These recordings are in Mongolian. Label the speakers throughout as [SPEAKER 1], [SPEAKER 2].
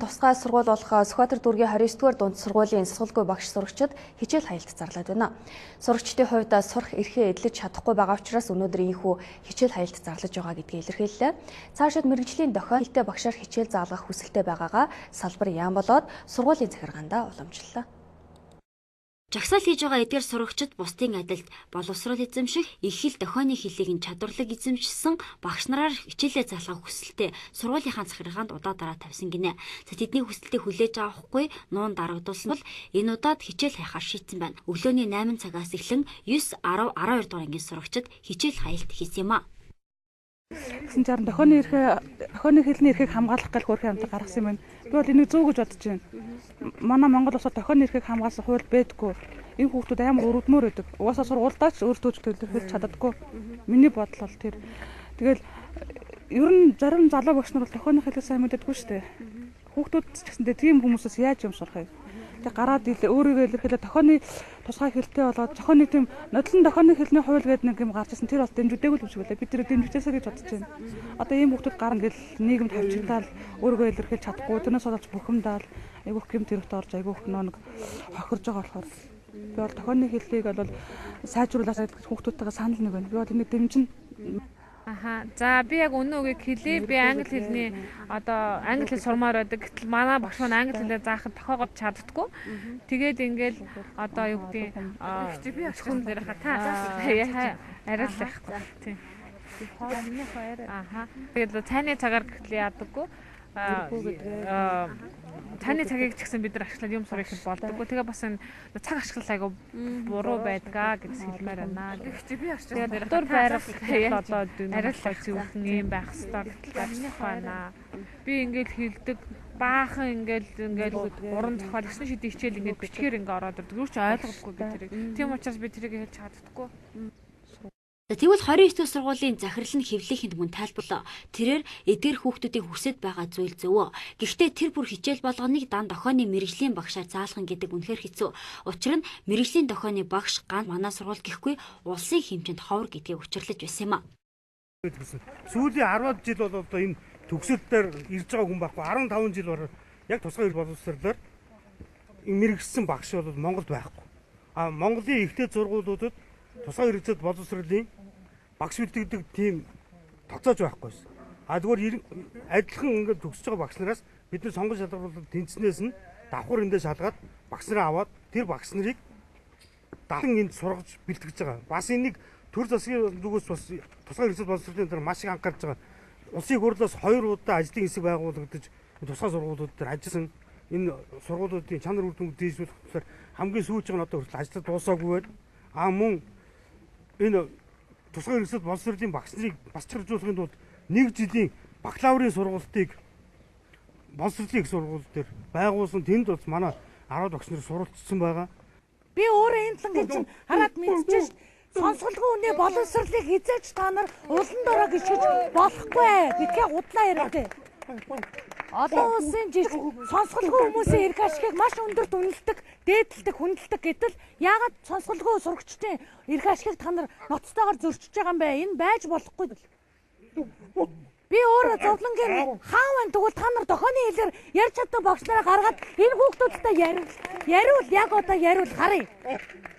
[SPEAKER 1] Тусгай сургууль болох Сүхбаатар дүүргийн 29-р дунд сургуулийн сонсголгүй багш сурагчид хичээл хаялт зарлаад байна. Сурагчдын хувьд сурах эрхээ эдлэж чадахгүй байгаа учраас өнөөдөр ийнхүү хичээл хаялт зарлаж байгаа гэдгийг илэрхийллээ. Цаашид мэргэжлийн дохио хэлтэй багшаар хичээл заалгах хүсэлтэй байгаагаа салбар яам болоод сургуулийн захиргаандаа уламжлалаа.
[SPEAKER 2] Жагсаал хийж байгаа эдгээр сурагчид бусдын адилд боловсрол эзэмших, их хэл дохионы хэлийг нь чадварлаг эзэмшсэн багш нараар хичээлээ залгах хүсэлтэд сургуулийнхаа захиргаанд удаа дараа тавьсан гинэ. За тэдний хүсэлтийг хүлээж авахгүй нуун дарагдуулсан бол энэ удаад хичээл хаяхаар шийдсэн байна. Өглөөний 8 цагаас эхлэн 9, 10, 12 дугаар ангийн сурагчид хичээл хаялт хийсэн юм а.
[SPEAKER 3] Тэгсэн чинь дохионы эрхээ, дохионы хэлний эрхийг хамгаалах гал хөөрхөн хамт гаргасан юм байна. Би бол энийг зөв гэж бодож байна. Манай Монгол улсад дохионы эрхийг хамгаалсан хууль байдаггүй. Энэ хүүхдүүд амар өрөвдмөр байдаг. Угаасаа сургуульдаа ч өөртөө төлөвлөж чаддаггүй. Миний бодол бол тэр. Тэгэл ер нь зарим залуу багш нар бол дохионы хэлийг сайн мэддэггүй шүү дээ. Хүүхдүүд ч гэсэндээ тийм хүмүүсээс яаж юм сурах вэ? Тэг гараад өөрийгөө илэрхийлээ дохионы тусгай хэлтэй болоод зохионы тийм нодлон дохионы хэлний хууль гэдэг нэг юм гарч ирсэн. Тэр бол дэмждэггүй юм шиг үлээ. Би тэрийг дэмжижээсэй гэж бодож байна. Одоо ийм хүүхдүүд гарна гэл нийгэмд хавчигдаал өөрийгөө илэрхийлж чадахгүй. Тэрнээс болоод бухимдаал айгүйх гэмт хэрэгт орж айгүйх нэг хохирж байгаа болохоор би бол дохионы хэлийг бол сайжруулаасаа гэж хүүхдүүдтэйгээ санал нэг байна. Би бол энийг дэмжинэ.
[SPEAKER 4] Аха. За би яг үнэн үгийг хэлье. Би англи хэлний одоо англи хэл сурмаар байдаг. Гэтэл манай багш маань англи хэлээр заахад тохиогоод чаддаггүй. Тэгээд ингээл одоо юу гэдгийг би хүн дээр ха та арай л яахгүй. Тийм. Аха. Тэгээд цайны цагаар гэтэл яадаггүй. Цайны цагийг ч гэсэн бид нар ашиглаад юм сурах их болдоггүй. Тэгээ бас энэ цаг ашиглал айгу буруу байдгаа гэж хэлмээр байна. Тэгээд дотор байрах одоо арай л зөвхөн юм байх ёстой гэтэл ажиллах байна. Би ингээл хэлдэг баахан ингээл уран зохиол 9 шидийн хичээл ингээд бичгээр ингээ ороод ирдэг. Юу ч ойлгодоггүй би тэрийг. Тийм учраас би тэрийг хэлж чаддаггүй.
[SPEAKER 2] Тэгвэл 29 дэх сургуулийн захирал нь хэвлэхийн мөн тайлбарлаа. Тэрээр эдгээр хүүхдүүдийн хүсэж байгаа зүйл зөв. Гэхдээ тэр бүр хичээл болгоныг дан дохионы мэргэжлийн багшаар заалгах гэдэг үнэхээр хэцүү. Учир нь мэргэжлийн дохионы багш ганц манай сургууль гэхгүй улсын хэмжээнд ховор гэдгийг учирлаж байсан юм а.
[SPEAKER 5] Сүүлийн 10 жил бол одоо энэ төгсөл дээр ирж байгаа хүн байхгүй. 15 жил бол яг тусгай боловсролоор мэргэжсэн багш бол Монголд байхгүй. А Монголын ихтэй сургуулиудад тусгай хэрэгцээд боловсролын багш бэлтгэдэг тийм тоцоож байхгүйсэн. А тэгвэр адилхан ингээд төгсөж байгаа багш нараас бид нар сонгон шалгаруулалт тэнцнээс нь давхар эндээ шалгаад багш нараа аваад тэр багш нарыг давхан энд сургаж бэлтгэж байгаа. Бас энийг төр засгийн зүгээс бас тусгай хэрэгцээд боловсролын дээр маш их анхаарч байгаа. Улсын хурлаас 2 удаа ажлын хэсэг байгуулагдаж тусгай сургуулиуд дээр ажилласан. Энэ сургуулиудын чанар үр дүнг дээшлүүлэх талаар хамгийн сүүлийн нь одоо хүртэл ажил дуусаагүй байна. А мөн энэ тусгай хэрэгцээд боловсролын багш нарыг бас чаржуулахын тулд нэг жилийн бакалаврын сургалтыг боловсролын их сургууль дээр байгуулсан. Тэнд бас манай 10 багш нар суралцсан байгаа.
[SPEAKER 6] Би өөрөө энэ лангийн чинь хараад мэдчихэж сонсголгүй үнэ боловсролыг хизээч та нар улан дорой гიშгэж болохгүй гэдгээ худлаа яриатай. Олон улсын жишг сонсголгүй хүмүүсийн эрх ашигыг маш өндөрт үнэлдэг, дээдэлдэг, хүндэлдэг гэтэл яагаад сонсголгүй сурагчдын эрх ашигыг та нар ноцтойгоор зөрчиж байгаа юм бэ? Энэ байж болохгүй. Би өөрөө зовлонгийн хаан байна тэгвэл та нар дохионы хэлээр ярьж чаддаг багш нараа гаргаад энэ хүүхдүүдтэй яриул яг одоо яриул харъя.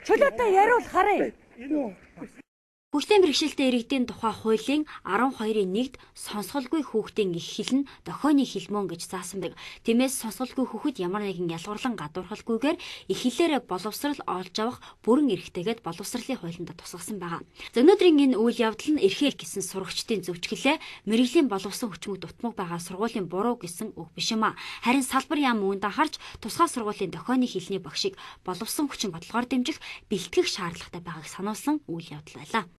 [SPEAKER 6] Чөлөөтэй яриул харъя.
[SPEAKER 2] Хөгжлийн бэрхшээлтэй иргэдийн тухай хуулийн 12-ийн 1-д сонсголгүй хүүхдийн эх хэл нь дохионы хэл мөн гэж заасан байдаг. Тиймээс сонсголгүй хүүхэд ямар нэгэн ялгуурлан гадуурхалгүйгээр эх хэлээрээ боловсрал олж авах бүрэн эрхтэйгээд боловсролын хуулинд тусгасан байгаа. За өнөөдрийн энэ үйл явдал нь эрхээр гэсэн сурагчдын зөвчгөлээ мэргэжлийн боловсон хүчмэг дутмаг байгаа сургуулийн буруу гэсэн үг биш юм а. Харин салбар яам үүнд анхаарч тусгай сургуулийн дохионы хэлний багшийг боловсон хүчин бодлогоор дэмжих бэлтгэх шаардлагатай байгааг сануулсан үйл явдал байлаа.